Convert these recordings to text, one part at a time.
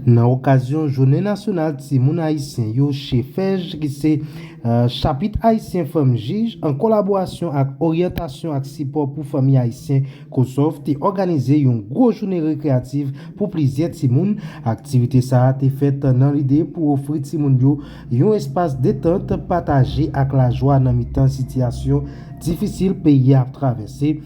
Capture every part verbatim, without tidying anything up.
Nan okazyon Jounen Nasyonal Timoun Ayisyen yo, CHEFEJ, ki se, eh, Chapit Ayisyen Fanm Jij, an kolaborasyon ak Oryantasyon ak Sipò pou Fanmi Ayisyen, COSOF, te òganize yon gwo jounen rekreyatif pou plizyè timoun. Aktivite sa a te fèt nan lide pou ofri timoun yo yon espas detant, pataje ak lajwa nan mitan sitiyasyon difisil peyi a ap travèse.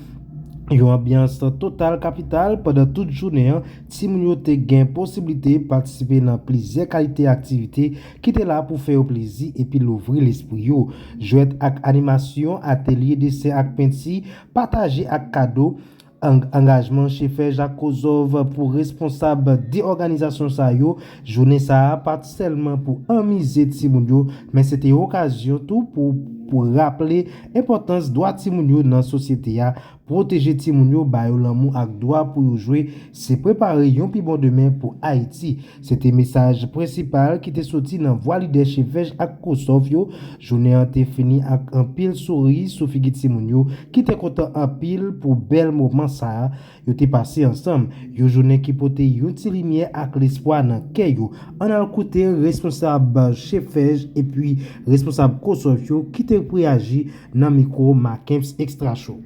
Yon anbyans total kapital pandan tout jounen an, timoun yo te gen posiblite patisipe nan plizyè kalite aktivite ki te la pou fè yo plezi epi louvri lespri yo. Jwèt ak animasyon, atelye desen ak penti, pataje ak kado, ang-, angajman CHEFEJ ak COSOF pou responsab de òganizasyon sa yo, jounen sa a pa t sèlman pou anmize timoun yo, men se te yon okazyon tou pou, pou raple enpòtans dwa timoun yo nan sosyete a, pwoteje timoun yo, ba yo lanmou ak dwa pou yo jwe, se prepare yon pi bon demen pou Ayiti. Se te mesaj prensipal ki te soti nan vwa lidè CHEFEJ ak COSOF yo. Jounen an te fini ak anpil souri sou figi timoun yo, ki te kontan anpil pou bèl moman sa a yo te pase ansanm. Yon jounen ki pote yon ti limyè ak lespwa nan kè yo. Ann al koute responsab CHEFEJ epi responsab COSOF yo ki te reyaji nan mikwo Mackenps Extra Show.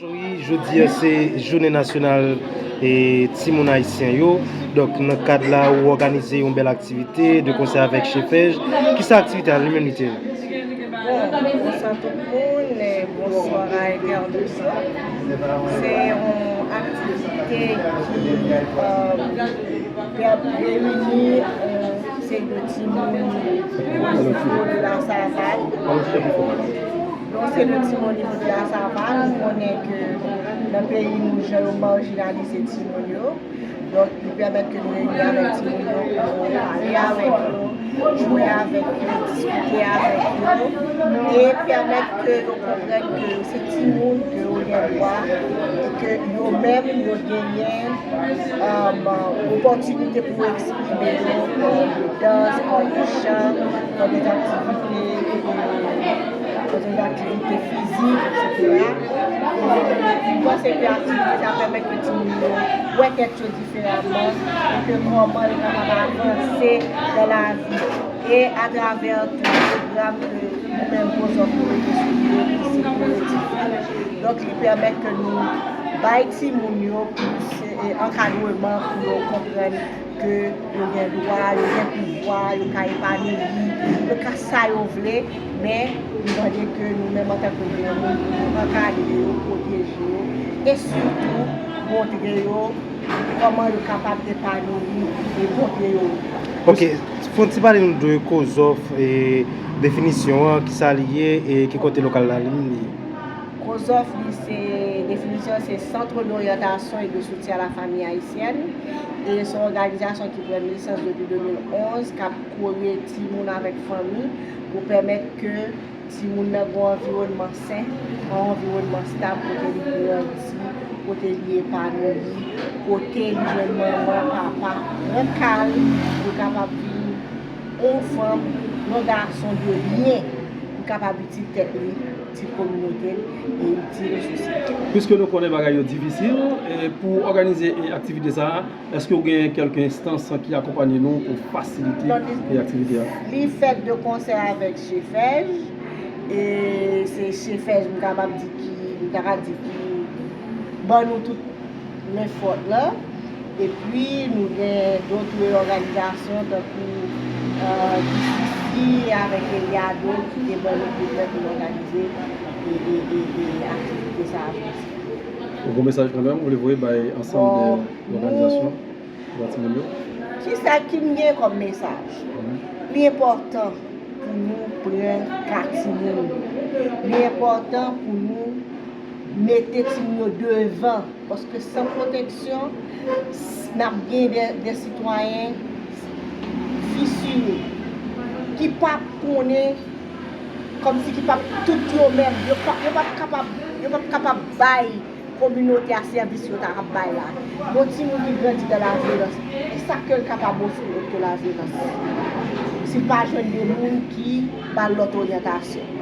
Jodi a se jounen nasyonal, e, timoun ayisyen yo. Donk, nan kad la, ou òganize yon bèl aktivite de konsè avèk CHEFEJ. Kisa aktivite a li menm li te ye? Bon, bonswa tout moun, e, bonswa a entènot yo. Se yon aktivite ki, e, reyini, e, se de timoun o nivo de la Savann. Donk, se de timoun o nivo de la Savann. Nou konnen ke nan peyi nou, jan yo majinalize timoun yo. Donk, li pèmèt ke nou reyini avèk timoun yo pou nou pale avèk yo, jwe avèk yo, diskite avèk yo, e pèmèt ke yo konprann ke se timoun, ke yo gen dwa, e ke yo menm, yo genyen, um, opòtinite pou eksprime yo, um, dans, um, chan, dans des activités, euh, dans des activités physiques, et cetera. E mwen panse ke aktivite sa pèmèt ke timoun yo wè tèt yo diferaman, e ke kòman yo kapab avanse nan lavi. E atravè tou pwogram ke nou menm COSOF nou mete sou pye, ki se Kolektif, donk li pèmèt ke nou bay timoun yo plis, e, ankadreman pou yo konprann ke yo gen dwa, yo gen pouvwa, yo ka epanoui, yo ka sa yo vle, men li mande ke nou menm antanke granmoun, pou nou ankadre yo, pwoteje yo, e sitou montre yo kòman yo kapab epanoui e montre yo. Ok, fè yon ti pale nou de COSOF, e definisyon an, kisa li ye, e ki kote lokal la li ye? COSOF, li se, definisyon, se Centre d'orientation et de soutien à la famille haïtienne. E se yon òganizasyon ki pran nesans depi de mil onz, k ap kore timoun avèk fanmi pou pèmèt ke timoun nan gen yon anviwònman sen, yon anviwònman stab kote li grandi, kote li epanoui, kote li jwenn manman, papa, pran ka l, pou l kapab vin yon fanm, yon gason de byen, pou l kapab itil tèt li, itil kominote l, e itil sosyete. Piske nou konnen bagay yo difisil, e pou òganize, e, aktivite sa a, èske w gen kèlke enstans ki akonpanye nou pou fasilite, e, aktivite a? Li fèt de konsè avèk CHEFEJ, e se CHEFEJ, m kapab di ki, m ta ka di ki ban nou tout men fòt la. Epi, nou gen dòt òganizasyon tankou, e, B C C avèk Eliado ki te ban nou koudmen pou n òganize, e, e, e, e aktivite sa a jodi. Ou gen mesaj kanmenm ou vle voye bay ansanm de òganizasyon, dwa timoun yo? Kisa ki m gen kòm mesaj? Li enpòtan pou nou pran ka timoun yo. Li enpòtan pou nou mete timoun yo devan, paske san pwoteksyon, s-, n ap gen de, de sitwayen fisire, ki p ap konnen, kòmsi ki p ap tout yo menm, yo p ap, yo p ap kapab, yo p ap kapab bay kominote a sèvis yo ta ap bay la. Yon timoun ki grandi dan lavyolans, kisa ke l kapab ofri òt ke lavyolans? Si l pa jwenn de moun ki ba l lòt oryantasyon.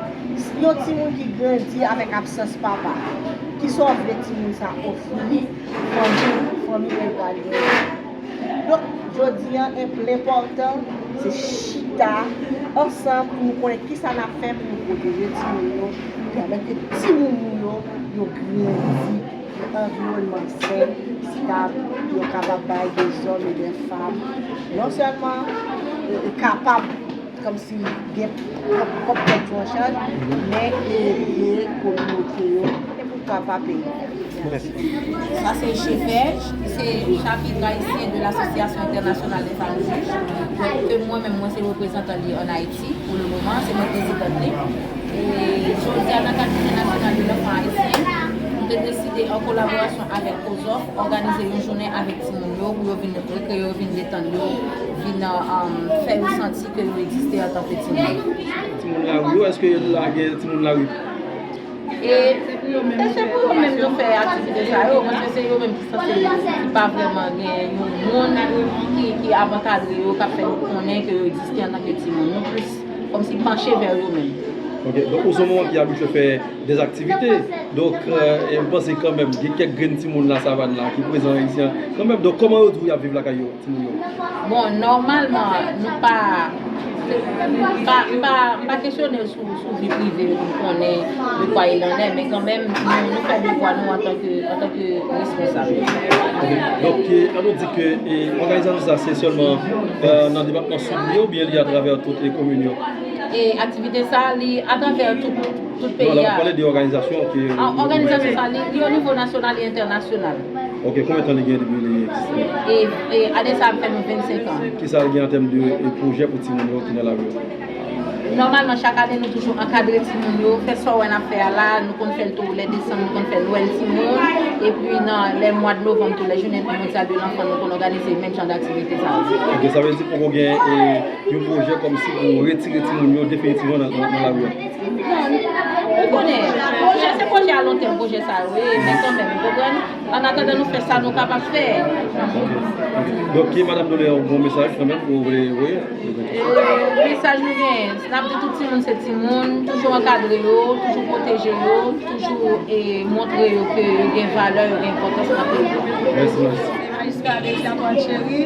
Yon timoun ki grandi avèk absans papa, kisa w vle timoun sa ofri li? Fanmi, fanmi l pral genyen. Donk, Jodi a, enpòtan, se chita ansanm pou nou konnen kisa n ap fè pou nou pwoteje timoun yo, pou pèmèt ke timoun nou yo, yo grandi nan anviwònman sen, stab, pou yo kapab bay de zòm e de fanm, non sèlman, e, e kapab kòmsi gen pwòp, pwòp tèt yo an chaj, men ede kominote yo, e poukwa pa peyi. Mèsi. Sa se CHEFEJ, se Chapitre Haïtien de l'Association Internationale des Femmes Juges. Donk, ke mwen menm, mwen se reprezantan li ann Ayiti pou le moman, se mwen prezidan li. E jodi a, nan kad Jounen Nasyonal de Lanfan Ayisyen, nou te deside, an kolaborasyon avèk COSOF, òganize yon jounen avèk timoun yo, pou yo vin rekreye yo, vin detann yo, vin, um, fè yo santi ke yo egziste antanke timoun. Timoun lari yo, èske lage timoun lari? E, e se pou yo menm yo fè aktivite sa yo, paske se yo menm ki sanse, ki pa vrèman gen yon moun ki, ki ap ankadre yo, k ap fè yo konnen ke yo egziste antanke timoun. Nou plis kòmsi panche vè yo menm. Ok, donk ou se yon moun ki abitye fè des activités. Donk, euh, e m panse kanmenm, gen kèk grenn timoun Lasavann la ki prezan isi a. Kanmenm, donk, kòman yo di w y ap viv lakay yo, timoun yo? Bon, nòmalman, nou pa, pa, pa, pa kesyone sou, sou vi prive yo pou konnen de kwa il en est, men kanmenm, nou, nou fè devwa nou antanke, antanke responsab. Ok. Donk, e, an nou di ke, e, òganizasyon sa se sèlman, e, nan depatman Sid li oubyen li atravè tout, e, komin yo? E aktivite sa, li atravè tout, tout peyi a. Non, la, w ap pale de òganizasyon ki... A, òganizasyon sa, li, li o nivo nasyonal e entènasyonal. Ok, konbyen tan li gen depi li egziste? E, e ane sa ap fè nou vennsenk an. Kisa l gen an tèm de, e, pwojè pou timoun yo ki nan lari yo? Nòmalman, chak ane, nou toujou ankadre timoun yo, fè sa w wè n ap fè a la, nou konn fè l tou lè desanm, nou konn fè Nwèl timoun, epi nan lè mwa de novanm tou, lè jounen mondyal de lanfan, nou konn òganize menm jan d aktivite sa yo. Ok, sa vle di poko gen, e, yon pwojè kòmsi pou retire timoun yo definitivman nan, nan, nan lari a? Bon, ou konnen, pwojè se pwojè a lontèm, pwojè sa yo ye, men kanmenm, ou konprann? Annatandan nou fè sa nou kapab fè. Ok. Donk, ki madanm Dole yon bon mesaj kanmenm pou w vle voye? E, mesaj nou genyen, n ap di tout timoun se timoun, toujou ankadre yo, toujou pwoteje yo, toujou, e, montre yo ke yo gen valè, yo gen enpòtans nan peyi yo. Mèsi, mèsi. Majistra Betty Antoine Chéry,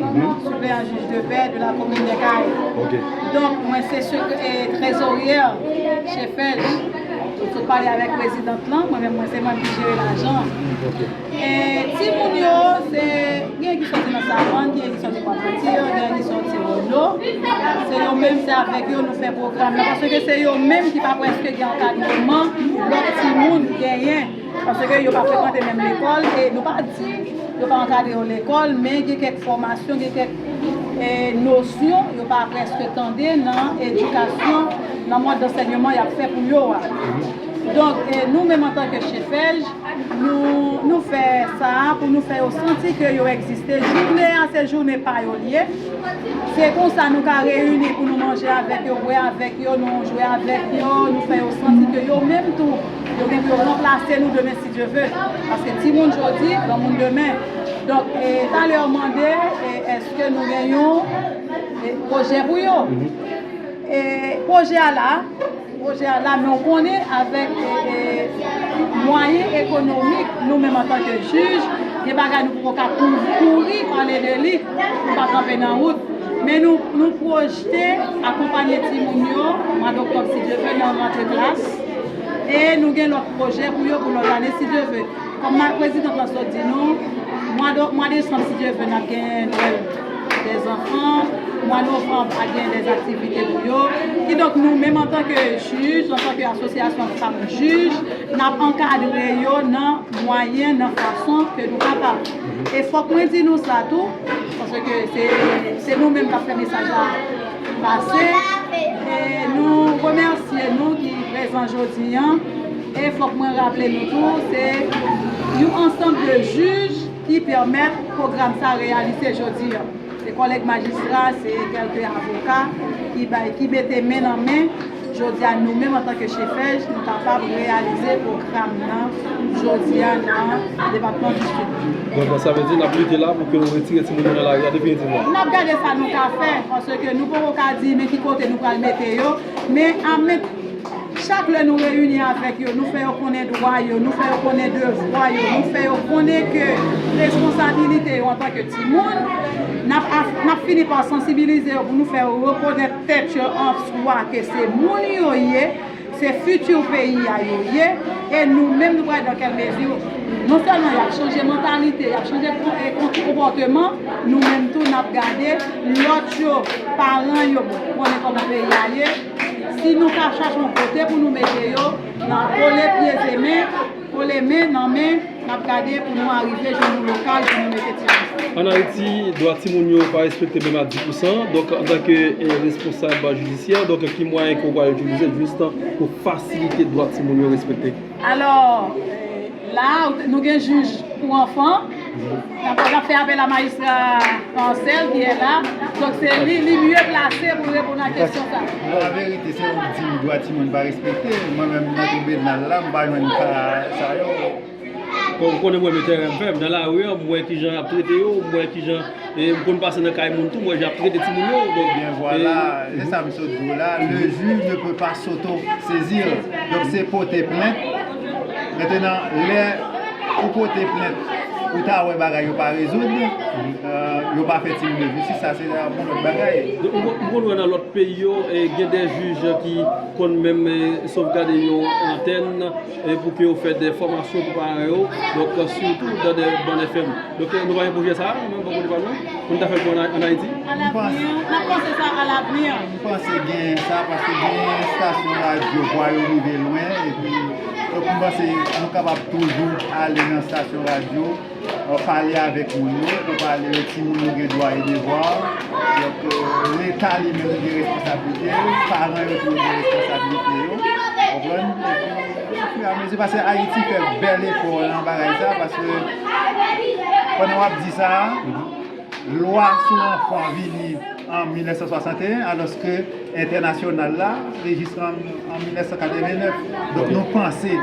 sipleyan jij de pè de la komin Lèkay. Ok. Donk, mwen se sekrè-, e, trezoryè CHEFEJ. Sot pale avèk prezidant lan, mwen menm, mwen se mwen ki jere lajan. Ok. E timoun yo, se, gen ki soti nan Savann, gen ki soti Pòtoprens, gen ki soti Wono. Se yo menm, se avèk yo nou fè pwogram nan, paske se yo menm ki pa prèske gen ankadreman lòt timoun genyen. Paske yo pa frekante menm lekòl, e nou pa di yo pa ankadre yo lekòl, men gen kèk fòmasyon, gen kèk, e, nosyon yo pa prèske tande nan edikasyon, nan mòd dansèyman y ap fè pou yo a. Donk, e, nou menm antanke CHEFEJ, nou, nou fè sa a pou nou fè yo santi ke yo egziste. Jounen an, se jounen pa yo l ye. Se konsa nou ka reyini pou nou manje avèk yo, bwè avèk yo, nou jwe avèk yo, nou fè yo santi ke yo menm tou, yo gen pou yo ranplase nou demen si Dye ve. Paske timoun jodi, granmoun demen. Donk, e, talè w mande, e, èske nou gen yon, e, pwojè pou yo? E, pwojè a la, pwojè a la, men w konnen avèk, e, e, mwayen ekonomik, nou menm antanke jij, gen bagay nou poko ka kou-, kouri pale de li, nou pa kanpe nan wout. Men nou, nou pwojte akonpanye timoun yo, mwa doktòb, si Dye ve, nan rantre klas. E nou gen lòt pwojè pou yo pou lòt ane, si Dye ve. Kòm ma-, prezidant lan sot di nou, mwa de, mwa desanm, si Dye ve, n ap gen Nwèl dèzanfan, mwa novanm ap gen dèzaktivite pou yo. Kidonk, nou menm antanke jij, antanke asosyasyon fanm jij, n ap ankadre yo nan mwayen, nan fason ke nou kapab. E fòk mwen di nou sa tou, paske se, se nou menm k ap fè mesaj la pase. E nou remèsye nou ki prezan jodi an. E fòk mwen raple nou tou, se yon ansanm de jij ki pèmèt pwogram sa reyalize jodi an. Se kòlèg majistra, se kèlke avoka ki bay, ki mete men nan men. Jodi a, nou menm antanke CHEFEJ, nou kapab reyalize pwogram nan jodi a nan depatman di Sid. Donk, sa vle di n ap lite la pou ke nou retire timoun yo nan lari a definitivman. N ap gade sa nou ka fè, paske nou poko ka di men ki kote nou pral mete yo, men a men, chak lè nou reyini avèk yo, nou fè yo konnen dwa yo, nou fè yo konnen devwa yo, nou fè yo konnen ke responsabilite yo antanke timoun, n ap af-, n ap Fini pa sansibilize yo pou nou fè yo rekonèt tèt yo an swa ke se moun yo ye, se fiti peyi a yo ye, e nou menm nou pral dans quelle mesure, non sèlman y ap chanje mantalite, y ap chanje kon- e kon- konpòteman, nou menm tou n ap gade lòt yo, paran yo, bon, konnen kòman peyi a ye, si nou ka chache yon kote pou nou mete yo, nan kole pye e men, kole men nan men, n ap gade pou nou arive jwenn yon lokal pou nou mete timoun sa yo. Ann Ayiti, dwa timoun yo pa respekte menm a dis pousan. Donk, antanke, eh, responsab jidisyè, donk, ki mwayen ke w pral itilize jis pou fasilite dwa timoun yo respekte? Alò, eh, la, nou gen jij pou anfan. N ap, n ap fè apèl a majistra Marcel ki est là. Donk, se li, li mye plase pou reponn a kesyon sa. An verite, se ou k di m dwa timoun pa respekte. Mwen menm, nan tribinal la, m pa jwenn ka sa yo. Bon, ou konnen mwen, mwen tèren m fèm. Nan lari a, m wè kijan y ap trete yo, m wè kijan, e m konn pase nan kay moun tou, m wè jan y ap trete timoun yo. Donk, ebyen, vwala, e, se sa m sot di w la. Le juge ne peut pas s'auto-saisir. Donk, se pote plent. Mentenan, lè ou pote plent, ou ta wè bagay yo pa rezoud, e, yo pa fè timoun yo jistis, sa se yon lòt bagay. Donk, m konn wè nan lòt peyi yo, e, gen de jij ki konn menm, e, sovgade yon antèn, e pou ke yo fè de fòmasyon pou paran yo, donk, sitou nan de bann F M. Donk, nou pa gen pwojè sa a, nou menm, bò kote pa nou, pou nou ta fè l pou ann, ann Ayiti? Alavni, n ap panse sa alavni. M panse gen sa, paske gen estasyon radyo, vwa yo rive lwen, epi, donk, m panse nou kapab toujou ale nan estasyon radyo, pale avèk moun yo, pou pale yo, timoun yo gen dwa e devwa. Donk, e, Leta li menm li gen responsablite l, paran yo tou yo gen responsablite yo. Konprann? Epi, ofiramezi, paske Ayiti fè bèl efò nan bagay sa, paske pandan w ap di sa, lwa sou anfan vini an mil nèf san swasanteyen, alòske entènasyonal la, rejistre an, an mil nèf san katrevennnèf. Donk, nou panse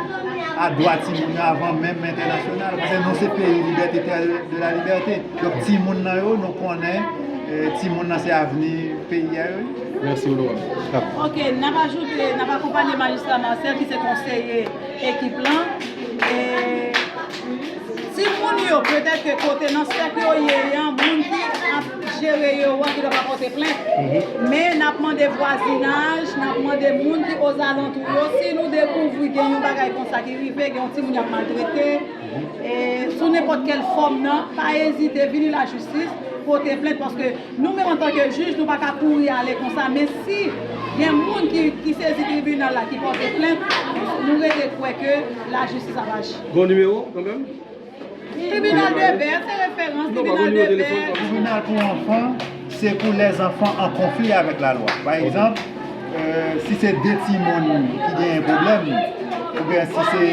a dwa timoun yo avan menm entènasyonal, paske nou se peyi libète, tè de la libète. Donk, timoun nan yo, nou konnen, e, timoun nan se avni peyi a yo ye. Mèsi, onorab. Ok, n ap ajoute, n ap akonpanye majistra Marcel, ki se konseye ekip lan. E, Timoun yo, petèt ke kote nan sèk yo ye an, moun ki ap jere yo an, ki dwe pa pote plent. Men n ap mande vwazinaj, n ap mande moun ki ozalantou yo, si nou dekouvri gen yon bagay konsa ki rive, gen yon timoun y ap maltrete, e, sou nenpòt kèl fòm nan, pa ezite, vini lajistis, pote plent, paske nou menm antanke jij, nou pa ka kouri ale konsa, men si gen moun ki, ki sezi tribinal la, ki pote plent, nou rete kwè ke lajistis ap aji. Gon nimewo, kanmenm? Tribinal de pè, se referans, tribinal de pè. Tribinal pou anfan, se pou lèzanfan an konfli avèk lalwa. Pa egzanp, e, si se de timoun ki genyen pwoblèm, oubyen si se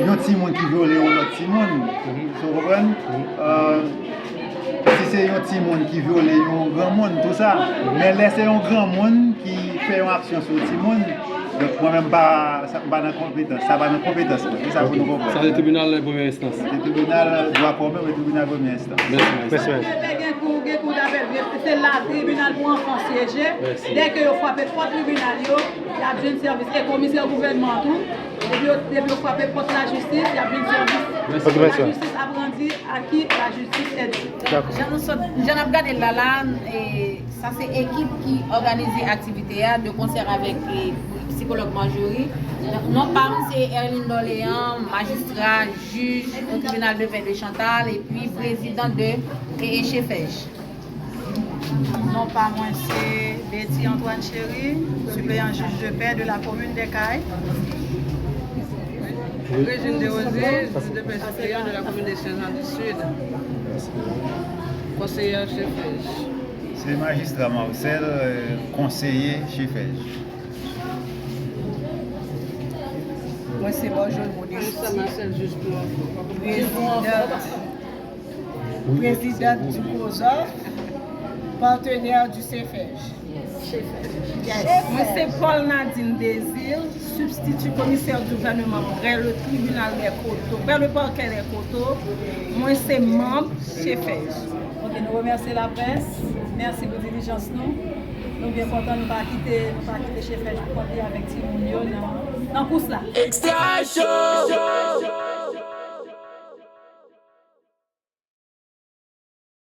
yon timoun ki vyole yon lòt timoun, si w konprann? E, si se yon timoun ki vyole yon granmoun, tou sa. Men lè se yon granmoun ki fè yon aksyon sou timoun, donk mwen menm pa, sa pa nan konpetans, sa pa nan konpetans mwen. Se sa pou nou konprann. Sa se tribinal premyè enstans. Se tribinal dwa komen, men tribinal premyè enstans. Mèsi, mèsi. Mèsi, mèsi. Gen kou, gen kou dapèl, se la tribinal pou anfan syeje. Mèsi. Dèke yo frape pòt tribinal yo, y ap jwenn sèvis e komisè gouvènman an tou. Depi yo, depi yo frape pòt lajistis, y ap jwenn sèvis. Mèsi. Ok, mèsi. Lajistis ap randi a qui la justice est due. Dakò. Jan nou sot, jan n ap gade l la, la, e, sa se ekip ki òganize aktivite a, de konsè avèk, e, sikològ Marjorie. Non pa m se Erline Dorléans, majistra, jij o tribinal de pè de Chantal, epi prezidan de, e, e, Chefèj. Non pa mwen se Betty Antoine Chéry, suppléant juge de paix de la commune des Cayes. Régine Desrosiers, juge de paix suppléant de la commune de Saint-Jean du Sud. Konseyè Chefèj. Se majistra Marcel, euh, konseye Chefèj. Mwen se Marjol Modesty, prezidant, prezidant di COSOF, partenaire du Chefèj. Yes. Mwen se Paul Nadine Désir, substitut commissaire du gouvernement près le tribunal des Coteaux, près le parquet des Coteaux. Mwen se manm Chefèj. Ok, nou remèsye laprès. Mèsi pou dilijans nou. Nou byen kontan nou pa kite, nou pa kite Chefèj pou kont li avèk timoun yo nan, nan kous la. Extra Show!